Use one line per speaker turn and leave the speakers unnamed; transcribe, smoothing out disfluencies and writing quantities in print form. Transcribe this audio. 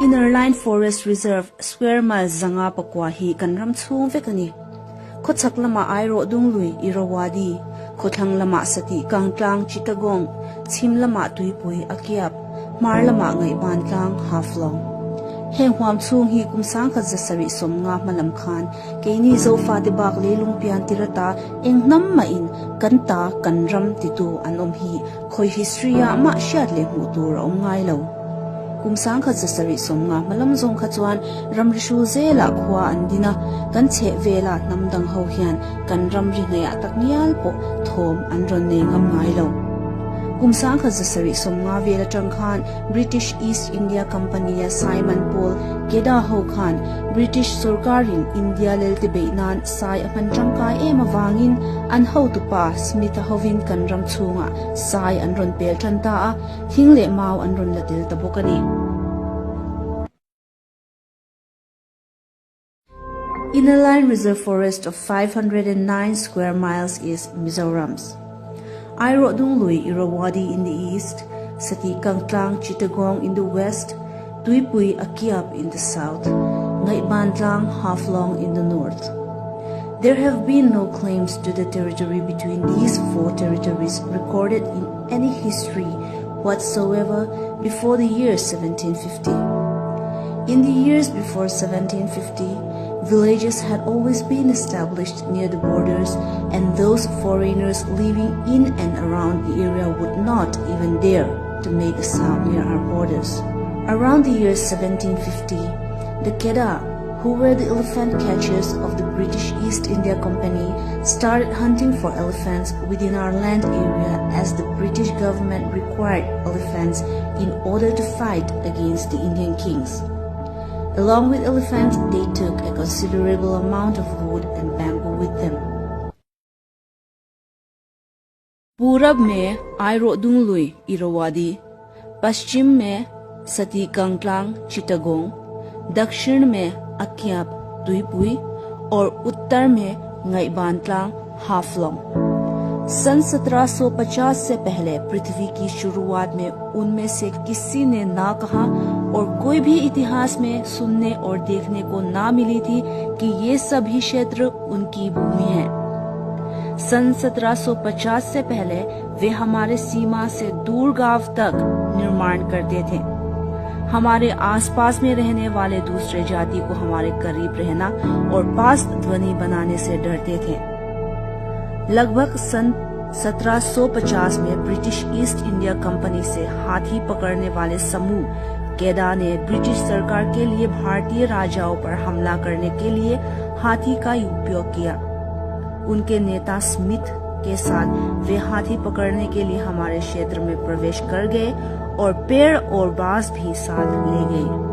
Inner Line Forest Reserve, square mile 504 hi kan ram chhung vek a ni. Khawchhak lamah Airawh Dunglui, Irrawaddy, khawthlang lamah Satih Kangtlang, Chittagong, chhim lamah Tuipui, Akyab, hmar lamah Ngaihban Tlang, Haflong. Heng huam chhung hi kum 1770 hmalam khan keini Zofate bak leilung pian tirata eng hnam mahin kan ta kan ram titu an awm hi khawi history ah mah hriat leh hmuh tur a awm ngai lo. Kum 1770 hmalam zawng kha chuan ramri hrul zelah khua an din a, kan chheh vela hnam dang ho hian kan ramri hnaihah tak ngial pawh thawm an rawn nei ngam ngai lo. Kum 1770 vel atang khan British East India Company-a Simon Paul Keda ho khan British sorkarin India lelte beih nan sai a hman tangkai em avangin an hotupa Smith-a hovin kan ram chhungah sai an rawn pel tan ta a, Thing leh mau an rawn la tel ta bawk a ni. Inner Line Reserve Forest of 509 square miles is Mizoram's. Airawh Dunglui, Irrawaddy in the east, Sati Kangtlang, Chittagong in the west, Tuipui, Akyab in the south, Ngaihban Tlang, Haflong in the north. There have been no claims to the territory between these four territories recorded in any history whatsoever before the year 1750. In the years before 1750, villages had always been established near the borders, and those foreigners living in and around the area would not even dare to make a sound near our borders. Around the year 1750, the Keddah, who were the elephant catchers of the British East India Company, started hunting for elephants within our land area as the British government required elephants in order to fight against the Indian kings. Along with elephants, they took a considerable amount of wood and bamboo with them. पूरब में आयरोदुंगलुई इरावादी, पश्चिम में सती कंगटलांग चिटागोंग, दक्षिण में अक्याप तुईपुई और उत्तर में ngaihbantlang हाफलोंग। सन 1750 से पहले पृथ्वी की शुरुआत में उनमें से किसी ने ना कहा और कोई भी इतिहास में सुनने और देखने को ना मिली थी कि ये सभी क्षेत्र उनकी भूमि है। सन 1750 से पहले वे हमारे सीमा से दूर गांव तक निर्माण करते थे। हमारे आसपास में रहने वाले दूसरे जाति को हमारे करीब रहना और पास ध्वनि बनाने से डरते थे। लगभग सन 1750 में British east India company से हाथी पकड़ने वाले समूह केदा ने ब्रिटिश सरकार के लिए भारतीय राजाओं पर हमला करने के लिए हाथी का उपयोग किया। उनके नेता स्मिथ के साथ वे हाथी पकड़ने के लिए हमारे क्षेत्र में प्रवेश कर गए और पेड़ और बांस भी साथ ले गए।